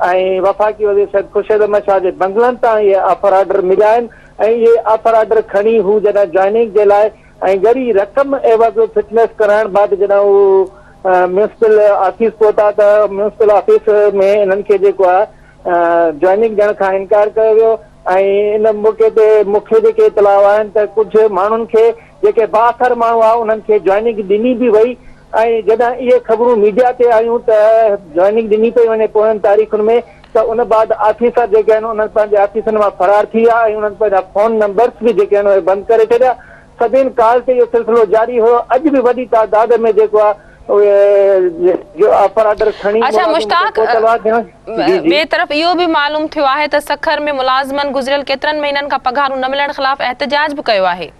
۽ وفاقي وزير سيد خورشيد احمد شاهه جي بنگلن تان اهي آفر آرڊر مليا آهن ۽ اهي آفر آرڊر کڻي هو جڏهن جوائننگ جي لاء ۽ ڳري رقم عيوض فٽنيس ڪرائڻ بعد جڏهن هو ميونسپل آفيس پهتا ته ميونسپل آفيس ۾ انهن کي جيڪو آهي جوائننگ ڏيڻ کان انڪار ڪيو ويو ۽ ان موقعي تي مون کي جيڪي اطلاع آهن ته ڪجهه ماڻهن کي جيڪي بااثر ماڻهو هئا انهن کي جوائننگ ڏني به وئي ۽ جڏهن اهي خبرون ميڊيا تي آيون ته جوائننگ ڏني پئي وڃي پوين تاريخن ۾ ته ان بعد آفيسر جيڪي آهن انهن پنهنجي آفيسن مان فرار ٿي ويا ۽ انهن پنهنجا فون نمبرز به جيڪي آهن اهي بند ڪري ڇڏيا. سڀين ڪالهه تي اهو سلسلو جاري هيو اڄ به وڏي تعداد ۾ جيڪو آهي اهي جو آفر آرڊر کڻي اڇا ملازم اتي مشتاق پهتل هئا جنهن جي جي. ٻئي طرف اهو به معلوم ٿيو آهي ته سکر ۾ ملازمن گذريل ڪيترن مهينن کان پگهارون نه ملڻ خلاف احتجاج به ڪيو آهي.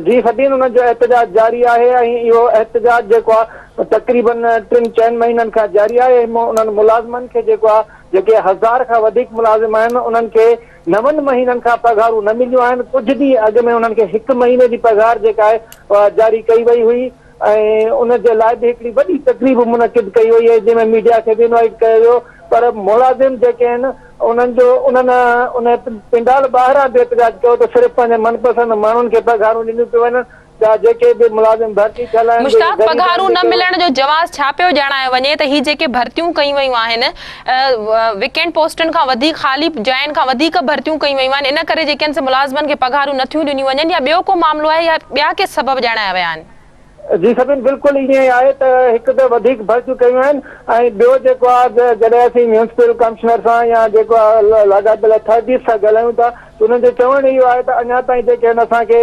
جي سبين انهن جو احتجاج جاري آهي ۽ اهو احتجاج جيڪو آهي تقريبن ٽن چئن مهينن کان جاري آهي ۽ انهن ملازمن کي جيڪو آهي جيڪي هزار کان وڌيڪ ملازم آهن انهن کي نون مهينن کان پگهارون نه مليون آهن ڪجهه ڏينهن اڳ ۾ انهن کي هڪ مهيني جي پگهار جيڪا آهي اها جاري ڪئي وئي هئي ۽ ان جي لاء به هڪڙي وڏي تقريب منعقد ڪئي وئي ۽ جنهن ۾ ميڊيا کي به انوائيٽ ڪيو ويو پر ملازم جيڪي آهن انهن جو انهن ان پنڊال ٻاهران به احتجاج ڪيو ته صرف پنهنجي من پسند ماڻهن کي پگهارون ڏنيون پيون وڃن ٻيا جيڪي به ملازم ڀرتي ٿيل آهن جيڪي مشتاق غريب آهن پگهارون نه جيڪي ملڻ جو جواز ڇا پيو ڄاڻايو وڃي ته هي جيڪي ڀرتيون ڪيون ويون آهن ويڪينٽ پوسٽن کان وڌيڪ خالي جاين کان وڌيڪ ڀرتيون ڪيون ويون آهن ان ڪري جيڪي آهن سي ملازمن کي پگهارون نٿيون ڏنيون وڃن يا ٻيو ڪو معاملو آهي يا ٻيا ڪي سبب ڄاڻايا ويا آهن. جي سڀن بلڪل ائين ئي آهي ته هڪ ته وڌيڪ ڀرتيون ڪيون آهن ۽ ٻيو جيڪو آهي ته جڏهن اسين ميونسپل ڪمشنر سان يا جيڪو آهي لاڳاپيل اٿارٽيز سان ڳالهايون ٿا ته انهن جو چوڻ اهو آهي ته اڃا تائين جيڪي آهن اسان کي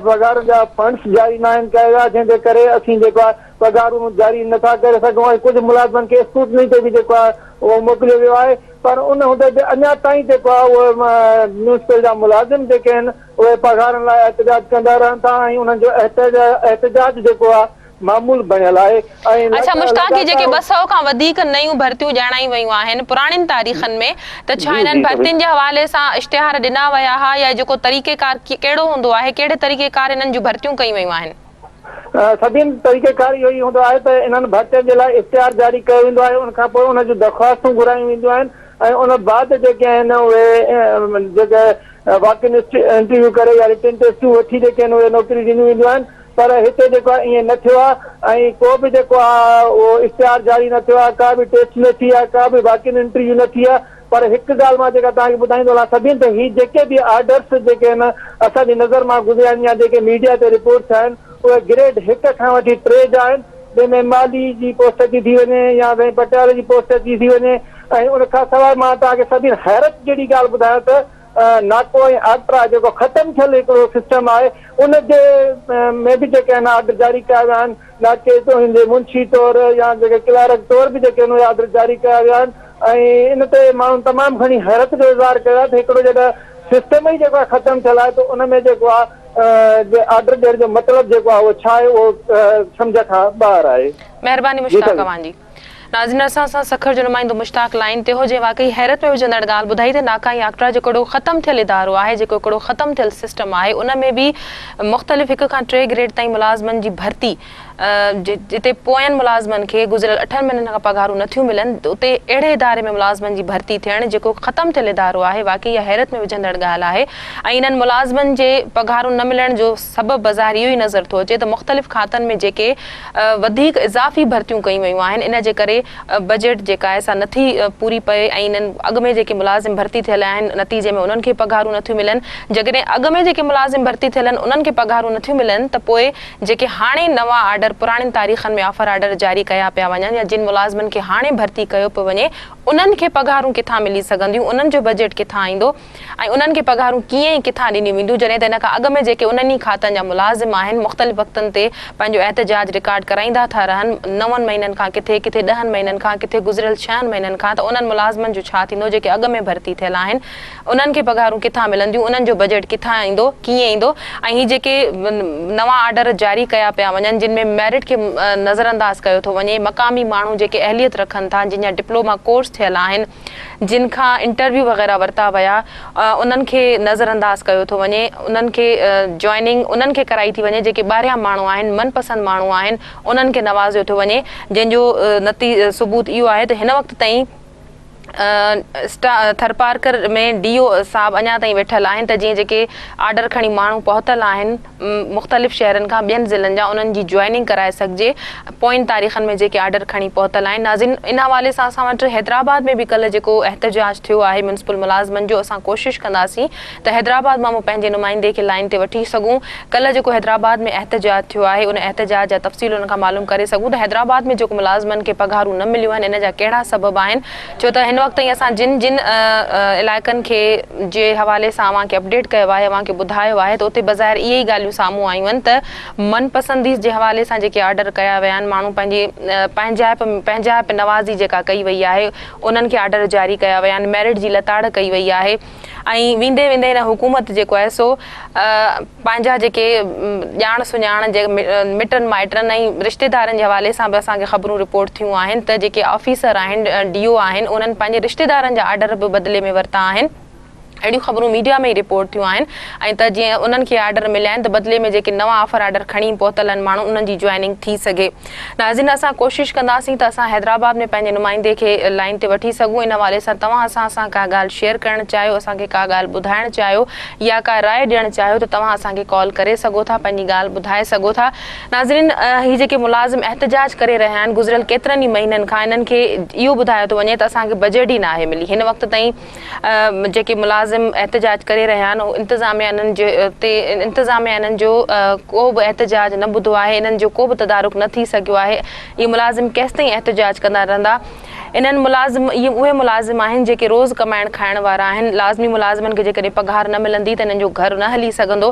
پگهارن جا فنڊس جاري ناهن ڪيا ويا جنهن جي ڪري اسين جيڪو آهي پگهارون جاري نٿا ڪري سگهون ۽ ڪجهه ملازمن کي اسڪروٽني تي به جيڪو آهي اهو موڪليو ويو آهي پر ان هوندي به اڃا تائين جيڪو آهي اهو ميونسپل جا ملازم جيڪي آهن اهي پگهارن لاء احتجاج ڪندا رهن ٿا ۽ انهن جو احتجاج جيڪو آهي معمول بڻيل آهي ۽ اڇا مشتاق هي جيڪي لڳاتار 200 کان وڌيڪ نيون ڀرتيون ڄاڻايون ويون آهن پراڻين تاريخن ۾ ته ڇا جي انهن جي ڀرتين جي حوالي سان اشتهار ڏنا ويا ها يا جيڪو طريقيڪار ڪهڙو هوندو آهي ڪهڙي طريقيڪار انهن جون ڀرتيون ڪيون ويون آهن؟ سڀين طريقيڪار اهو ئي هوندو آهي ته انهن ڀرتين جي لاء اشتهار جاري ڪيو ويندو آهي ان کان پوء ان جون درخواستون گهرايون وينديون آهن ۽ ان بعد جيڪي آهن اهي جيڪي واڪ ان انٽرويو ڪري يا رٽن ٽيسٽون وٺي جيڪي آهن اهي نوڪريون ڏنيون وينديون آهن پر هتي جيڪو آهي ائين نه ٿيو آهي ۽ ڪو به جيڪو آهي اهو اشتهار جاري نه ٿيو آهي ڪا به ٽيسٽ نه ٿي آهي ڪا به واڪ ان انٽرويو نه ٿي آهي پر هڪ ڳالهه مان جيڪا توهان کي ٻڌائيندو هلان سڀين ته هي جيڪي به آرڊرس جيڪي آهن اسان جي نظر مان گذريا آهن يا جيڪي ميڊيا تي رپورٽ ٿيا آهن اهي گريڊ هڪ کان وٺي ٽي جا آهن جنهن ۾ مالهي جي پوسٽ اچي ٿي وڃي يا سائين پٽيوالي جي پوسٽ اچي ٿي وڃي ۽ ان کان سواء مان توهان کي سڀين حيرت جهڙي ڳالهه ٻڌايان ته ناڪو ۽ آڪٽرا جيڪو ختم ٿيل هڪڙو سسٽم آهي ان جي ۾ به جيڪي آهن آرڊر جاري ڪيا ويا آهن ناڪي جي منشي طور يا جيڪي ڪلارڪ طور به جيڪي آهن اهي آرڊر جاري ڪيا ويا آهن ۽ ان تي ماڻهن تمام گهڻي حيرت جو اظهار ڪيو آهي ته هڪڙو جڏهن سسٽم ئي جيڪو آهي ختم ٿيل آهي ته ان ۾ جيڪو آهي آرڊر ڏيڻ جو مطلب جيڪو آهي اهو ڇا آهي اهو سمجهه کان ٻاهر آهي. مهرباني جي مشتاق سائين. اوهان جي. ناظرين اسان سان سکر جو نمائندو مشتاق لائين تي هو جنهن واقعي حيرت ۾ وجهندڙ ڳالهه ٻڌائي ته ناڪا ۽ آڪٽرا جيڪو هڪڙو ختم ٿيل ادارو آهي جيڪو هڪڙو ختم ٿيل سسٽم آهي ان ۾ به مختلف هڪ کان ٽي گريڊ تائين ملازمن جي ڀرتي جتي پوين ملازمن کي گذريل اٺن مهينن کان پگهارون نٿيون ملن اتي اهڙي اداري ۾ ملازمن جي ڀرتي ٿيڻ جيڪو ختم ٿيل ادارو آهي واقعي اها حيرت ۾ وجهندڙ ڳالهه آهي ۽ انهن ملازمن جي پگهارون نه ملڻ جو سبب بظاهر اهو ئي نظر ٿو اچي ته مختلف کاتن ۾ جيڪي وڌيڪ اضافي ڀرتيون ڪيون ويون آهن ان جي ڪري بجيٽ جيڪا آهي سا نٿي پوري پئي ۽ انهن اڳ ۾ جيڪي ملازم ڀرتي ٿيل آهن نتيجي ۾ انهن کي پگهارون نٿيون ملن جيڪڏهن اڳ ۾ جيڪي ملازم ڀرتي ٿيل آهن انهن کي پگهارون نٿيون ملن ته پوء جيڪي هاڻي نوان آرڊر پراڻين تاريخن ۾ آفر آرڊر جاري ڪيا پيا وڃن يا جن ملازمن کي هاڻي ڀرتي ڪيو پيو وڃي انهن کي پگهارون ڪٿان ملي سگهنديون انهن جو بجيٽ ڪٿان ايندو ۽ انهن کي پگهارون ڪيئن ۽ ڪٿان ڏنيون وينديون جڏهن ته ان کان اڳ ۾ جيڪي انهن ئي کاتن جا ملازم آهن مختلف وقتن تي پنهنجو احتجاج رڪارڊ ڪرائيندا ٿا رهن نون مهينن کان ڪٿي ڪٿي ڏهن مهينن کان ڪٿي گذريل ڇهن مهينن کان ته انهن ملازمن جو ڇا ٿيندو جيڪي اڳ ۾ ڀرتي ٿيل آهن انهن کي پگهارون ڪٿان ملنديون انهن جو بجيٽ ڪٿان ايندو ڪيئن ايندو ۽ هي جيڪي نوان آرڊر جاري ڪيا پيا وڃن جن ۾ ميرٽ کي نظرانداز ڪيو ٿو وڃي مقامي ماڻهو جيڪي اهليت رکن ٿا جن جا ڊپلوما ڪورس ٿيل آهن جن کان انٽرويو وغيره ورتا ويا انهن کي نظر انداز ڪيو ٿو وڃي انهن کي جوائننگ انهن کي ڪرائي ٿي وڃي جيڪي ٻاهريان ماڻهو آهن من پسند ماڻهو آهن انهن کي نوازيو ٿو وڃي جنهن جو نتي ثبوت اهو آهي ته هن وقت تائين ٿرپارڪر ۾ ڊي او صاحب اڃا تائين ويٺل آهن ته جيئن جيڪي آرڊر کڻي ماڻهو پهتل آهن مختلف شهرن کان ٻين ضلعن جا انهن جي جوائننگ ڪرائي سگهجي پوئين تاريخن ۾ جيڪي آرڊر کڻي پهتل آهن ناظرين ان حوالي سان اسان وٽ حيدرآباد ۾ به ڪلهه جيڪو احتجاج ٿيو آهي ميونسپل ملازمن جو اسان ڪوشش ڪنداسين ته حيدرآباد مان مون پنهنجي نمائندي کي لائين تي وٺي سگهون ڪلهه جيڪو حيدرآباد ۾ احتجاج ٿيو آهي ان احتجاج جا تفصيل ان کان معلوم ڪري سگهون ته حيدرآباد ۾ جيڪو ملازمن کي پگهارون نه مليون آهن ان جا ڪهڙا سبب آهن ڇو ته هن هن وقت تائين اسان جن جن علائقن کي جي حوالي سان اوهان کي اپڊيٽ ڪيو آهي اوهان کي ٻڌايو آهي ته اتي بظاهر اهي ئي ڳالهيون سامهون آيون آهن ته من پسندي جي حوالي سان جيڪي آرڊر ڪيا ويا آهن ماڻهو پنهنجي پنهنجائپ پنهنجائپ نوازي جيڪا ڪئي وئي آهي انهن کي آرڊر جاري ڪيا ويا آهن ميرٽ جي لتاڙ ڪئي وئي آهي ۽ ويندي ويندي هن حڪومت جيڪو آهي سو پنهنجا جيڪي ڄاڻ سڃاڻ جي مٽن مائٽن ۽ رشتيدارن جي حوالي سان به اسان کي خبرون رپورٽ ٿيون آهن ته جيڪي آفيسر آهن ڊي او آهن انهن پنهنجي رشتيدارن جا آرڊر به بدلي ۾ ورتا آهن اهڙيون خبرون ميڊيا ۾ ئي رپورٽ ٿيون آهن ۽ ته جيئن انهن کي آرڊر مليا آهن ته بدلي ۾ جيڪي نوان آفر آرڊر کڻي پهتل آهن ماڻهو انهن جي جوائننگ ٿي سگهي ناظرين اسان ڪوشش ڪنداسين ته اسان حيدرآباد ۾ پنهنجي نمائندي کي لائين تي وٺي سگهون ان حوالي سان توهان اسان سان ڪا ڳالهه شيئر ڪرڻ چاهيو اسان کي ڪا ڳالهه ٻڌائڻ چاهيو يا ڪا راء ڏيڻ چاهيو ته توهان اسان کي ڪال ڪري سگهو ٿا پنهنجي ڳالهه ٻڌائي سگهو ٿا ناظرين هي جيڪي ملازم احتجاج ڪري رهيا آهن گذريل ڪيترن ئي مهينن کان انهن کي اهو ٻڌايو ٿو وڃي ته اسان کي بجيٽ ئي ناهي ملي هن وقت تائين جيڪي ملازم احتجاج ڪري رهيا آهن انتظاميا انهن جي تي انتظاميا انهن جو ڪو به احتجاج نه ٻڌو آهي انهن جو ڪو به تدارڪ نه ٿي سگهيو آهي اهي ملازم ڪيستائين احتجاج ڪندا رهندا انهن ملازم اهي اهي ملازم آهن جيڪي روز ڪمائڻ کائڻ وارا آهن لازمي ملازمن کي جيڪڏهن پگهار نه ملندي ته انهن جو گهر نه هلي سگهندو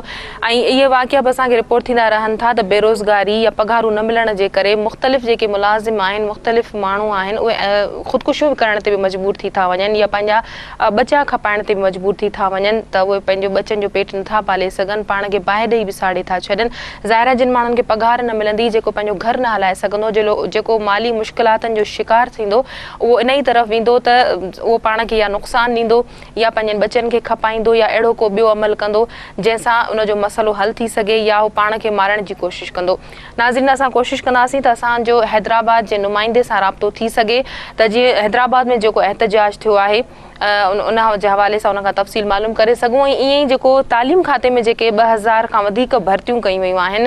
۽ اهي واقعا به اسان کي رپورٽ ٿيندا رهن ٿا ته بيروزگاري يا پگهارون نه ملڻ جي ڪري مختلف جيڪي ملازم آهن مختلف ماڻهو آهن اهي خودڪشيون به ڪرڻ تي به مجبور ٿي ٿا وڃن يا پنهنجا ٻچا کپائڻ تي به مجبور ٿي ٿا وڃن ته اهي پنهنجو ٻچن جو پيٽ نٿا پالي سگهن پاڻ کي باهه ڏئي به ساڙي ٿا ڇڏن ظاهر آهي جن ماڻهن کي پگهار نه ملندي جيڪو پنهنجو گهر نه هلائي سگهندو جيڪو مالي مشڪلاتن جو شڪار ٿيندو اهو انهي طرف ويندو ته اهو پاڻ کي يا نقصان ڏيندو يا پنهنجن ٻچن کي کپائيندو يا اهڙو ڪو ٻيو عمل ڪندو جنهن سان ان جو مسئلو حل ٿي سگهي يا هو پاڻ کي مارڻ جي ڪوشش ڪندو. ناظرين اسان ڪوشش ڪنداسين ته اسان جو حيدرآباد جي نمائندي سان رابطو ٿي سگهي ته جيئن حيدرآباد ۾ جيڪو احتجاج ٿيو آهي ان جي حوالي سان ان کان تفصيل معلوم ڪري سگهون ۽ ائين ئي جيڪو تعليم کاتي ۾ جيڪي 2000 کان وڌيڪ ڀرتيون ڪيون ويون آهن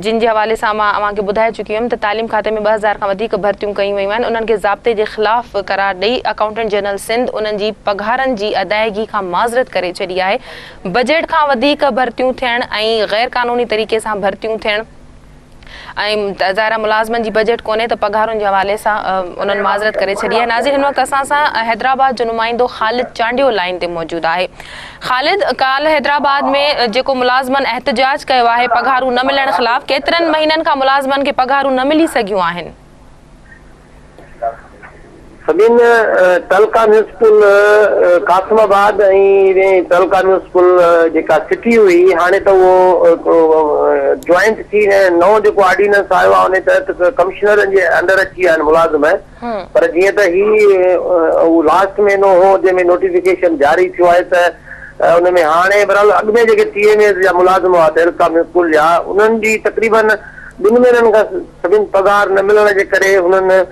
جن جي حوالي سان مان اوهان کي ٻڌائي چڪي هيم ته تعليم کاتي ۾ 2000 کان وڌيڪ ڀرتيون ڪيون ويون آهن انهن کي ضابطي جي خلاف قرار ڏئي اڪائونٽنٽ جنرل سنڌ انهن جي پگهارن جي ادائيگي کان معذرت ڪري ڇڏي آهي بجيٽ کان وڌيڪ ڀرتيون ٿيڻ ۽ غير قانوني طريقي سان ڀرتيون ٿيڻ ۽ ظاهر آهي ملازمن جي بجيٽ ڪونهي ته پگهارن جي حوالي سان انهن معذرت ڪري ڇڏي آهي ناظرين هن وقت اسان سان حيدرآباد جو نمائندو خالد چانڊيو لائين تي موجود آهي خالد ڪالهه حيدرآباد ۾ جيڪو ملازمن احتجاج ڪيو آهي پگهارون نه ملڻ خلاف ڪيترن مهينن کان ملازمن کي پگهارون نه ملي سگهيون آهن. سڀين تعلقا ميونسپل قاسم آباد ۽ تعلقا ميونسپل جيڪا سٽي هئي هاڻي ته اهو جوائنٽ ٿي نئون جيڪو آرڊيننس آيو آهي ان تحت ڪمشنرن جي انڊر اچي ويا آهن ملازم پر جيئن ته هي اهو لاسٽ مهينو هو جنهن ۾ نوٽيفڪيشن جاري ٿيو آهي ته ان ۾ هاڻي بهرحال اڳ ۾ جيڪي ٽي ايم ايز جا ملازم هئا تعلقا ميونسپل جا انهن جي تقريبن ٻن مهينن کان سڀن پگهار نه ملڻ جي ڪري هنن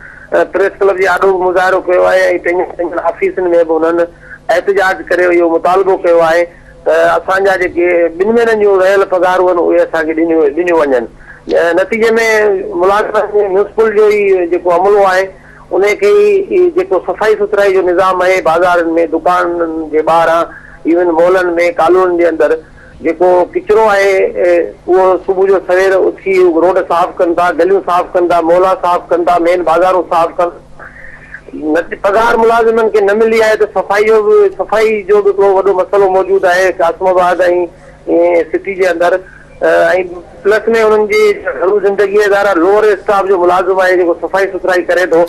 پريس ڪلب جي آڏو به مظاهرو ڪيو آهي ۽ پنهنجن پنهنجن آفيسن ۾ به هنن احتجاج ڪري اهو مطالبو ڪيو آهي ته اسان جا جيڪي ٻن مهينن جون رهيل پگهارون آهن اهي اسان کي ڏنيون وڃن نتيجي ۾ ملازمن ميونسپل جو ئي جيڪو عملو آهي انهي کي ئي جيڪو صفائي سٿرائي جو نظام آهي بازارن ۾ دڪانن جي ٻاهران ايون مالن ۾ ڪالونين جي اندر جيڪو ڪچرو آهي اهو صبح جو سوير اٿي روڊ صاف ڪن ٿا، گليون صاف ڪن ٿا، محلا صاف ڪن ٿا، مين بازارون صاف ڪن ٿا. پگهار ملازمن کي نه ملي آهي ته صفائي جو به صفائي جو به هڪڙو وڏو مسئلو موجود آهي قاسم آباد ۽ سٽي جي اندر ۽ پلس ۾ انهن جي گهرو زندگي ادارا لوئر اسٽاف جو ملازم آهي جيڪو صفائي سٿرائي ڪري ٿو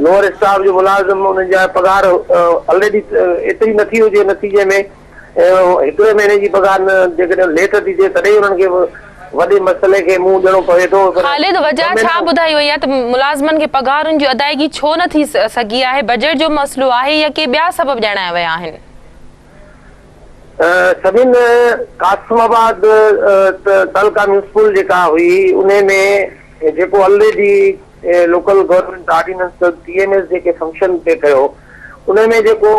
لوئر اسٽاف جو ملازم انهن جا پگهار الريڊي ايتري نٿي هجي نتيجي ۾ هڪڙي مهيني جي پگهار نه جيڪڏهن ليٽ ٿي ٿئي تڏهن انهن کي وڏي مسئلي کي منهن ڏيڻو پوي ٿو پر خالد وجهه ڇا ٻڌائي وئي آهي ته ملازمن کي پگهارن جي ادائيگي ڇو نه ٿي سگهي آهي، بجيٽ جو مسئلو آهي يا ڪي ٻيا سبب ڄاڻايا ويا آهن؟ سڀن قاسم آباد تعلقه ميونسپل جيڪا هئي انهي ۾ جيڪو already local government ordinance T M S جيڪي فنڪشن پئي ڪيو انهي ۾ جيڪو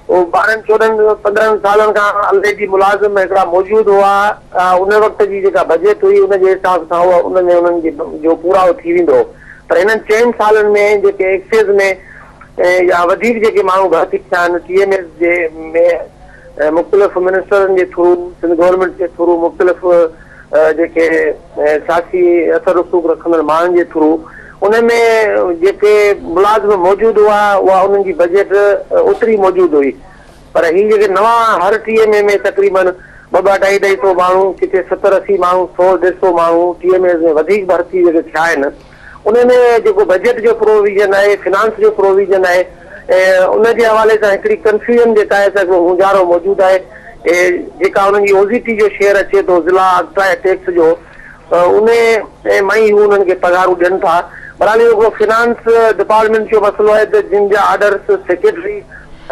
12 14 15 سالن کان الريڊي ملازم هڪڙا موجود هئا ان وقت جي جيڪا بجيٽ هئي ان جي حساب سان اها ان ۾ انهن جي جو پورائو ٿي ويندو هو پر هنن چئن سالن ۾ جيڪي ايڪسيز ۾ يا وڌيڪ جيڪي ماڻهو ڀرتي ٿيا آهن ٽي ايم ايس جي ۾ مختلف منسٽرن جي ٿرو سنڌ گورنمينٽ جي ٿرو مختلف جيڪي سياسي اثر رسوخ رکندڙ ماڻهن جي ٿرو ان ۾ جيڪي ملازم موجود هئا اها انهن جي بجيٽ اوتري موجود هئي پر هي جيڪي نوان هر ٽي ايم اي ۾ تقريبن ٻه ٻه اڍائي اڍائي سو ماڻهو ڪٿي ستر اسي ماڻهو سو ڏيڍ سو ماڻهو ٽي ايم ايز ۾ وڌيڪ ڀرتي جيڪي ٿيا آهن ان ۾ جيڪو بجيٽ جو پروويزن آهي فنانس جو پروويزن آهي ان جي حوالي سان هڪڙي ڪنفيوزن جيڪا آهي سا هڪڙو مونجهارو موجود آهي جيڪا انهن جي او زي ٽي جو شيئر اچي ٿو ضلع آڪٽراء ٽيڪس جو ان مان ئي هو انهن کي پگهارون ڏين ٿا. بهرحال اهو هڪڙو فنانس ڊپارٽمينٽ جو مسئلو آهي ته جن جا آرڊرس سيڪريٽري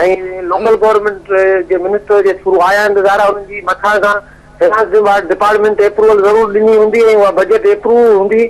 ۽ لوڪل گورنمينٽ جي منسٽر جي ٿرو آيا آهن ته ظاهر آهي انهن جي مٿان کان فنانس ڊپارٽمينٽ اپروول ضرور ڏني هوندي ۽ اها بجيٽ اپروو هوندي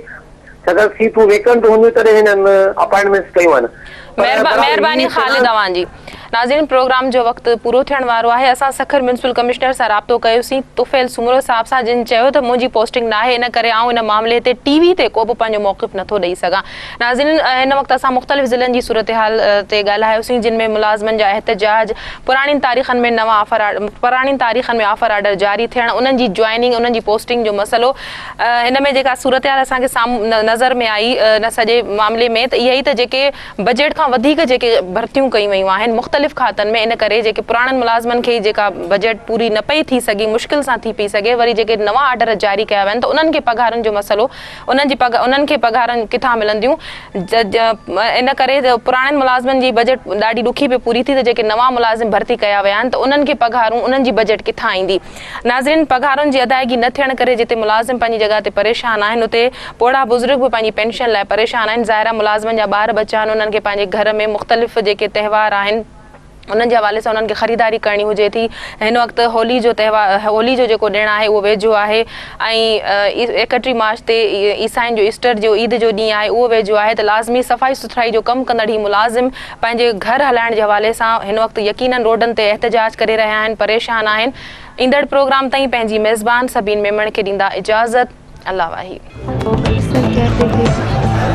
ڇاڪاڻ سيٽون ويڪنٽ هونديون تڏهن هنن اپائنٽمينٽس ڪيون آهن. مهرباني خالد اوهان جي. ناظرين پروگرام جو وقت پورو ٿيڻ وارو آهي اسان سکر ميونسپل ڪمشنر سان رابطو ڪيوسين طفيل سومرو صاحب سان جن چيو ته منهنجي پوسٽنگ ناهي ان ڪري آئون ان معاملي تي ٽي وي تي ڪو به پنهنجو موقف نٿو ڏئي سگهان ناظرين هن وقت اسان مختلف ضلعن جي صورتحال تي ڳالهايوسين جن ۾ ملازمن جا احتجاج پراڻين تاريخن ۾ نوان آفر پراڻين تاريخن ۾ آفر آرڊر جاري ٿيڻ انهن جي جوائننگ انهن جي پوسٽنگ جو مسئلو هن ۾ جيڪا صورتحال اسان کي نظر ۾ آئي ان سڄي معاملي ۾ ته اها ئي ته جيڪي بجيٽ کان وڌيڪ جيڪي ڀرتيون ڪيون ويون آهن مختلف کاتن ۾ ان ڪري جيڪي پراڻن ملازمن کي جيڪا بجيٽ پوري نه پئي ٿي سگهي مشڪل سان ٿي پئي سگهي وري جيڪي نوان آرڊر جاري ڪيا ويا آهن ته انهن کي پگهارن جو مسئلو انهن جي انهن کي پگهارن ڪٿان ملنديون ان ڪري پراڻن ملازمن جي بجيٽ ڏاڍي ڏکي پئي پوري ٿي ته جيڪي نوان ملازم ڀرتي ڪيا ويا آهن ته انهن کي پگهارون انهن جي بجيٽ ڪٿان ايندي ناظرين پگهارن جي ادائيگي نه ٿيڻ ڪري جتي ملازم پنهنجي جڳهه تي پريشان آهن اتي پوڙها بزرگ به پنهنجي پينشن لاء پريشان آهن ظاهر آهي ملازمن جا ٻار ٻچا آهن انهن کي پنهنجي گهر ۾ مختلف جيڪي تهوار آهن انهن جي حوالي سان انهن کي خريداري ڪرڻي هجي ٿي هن وقت هولي جو تهوار هولي جو جيڪو ڏڻ آهي اهو ويجهو آهي ۽ 31 مارچ تي عيسائين جو ايسٽر جو عيد جو ڏينهن آهي اهو ويجهو آهي ته لازمي صفائي سٿرائي جو ڪم ڪندڙ هي ملازم پنهنجي گهر هلائڻ جي حوالي سان هن وقت يقينن روڊن تي احتجاج ڪري رهيا آهن پريشان آهن ايندڙ پروگرام تائين پنهنجي ميزبان سبين ميمڻ کي ڏيندا اجازت الله واهي. لوگ اڪثر کهتي ٿي.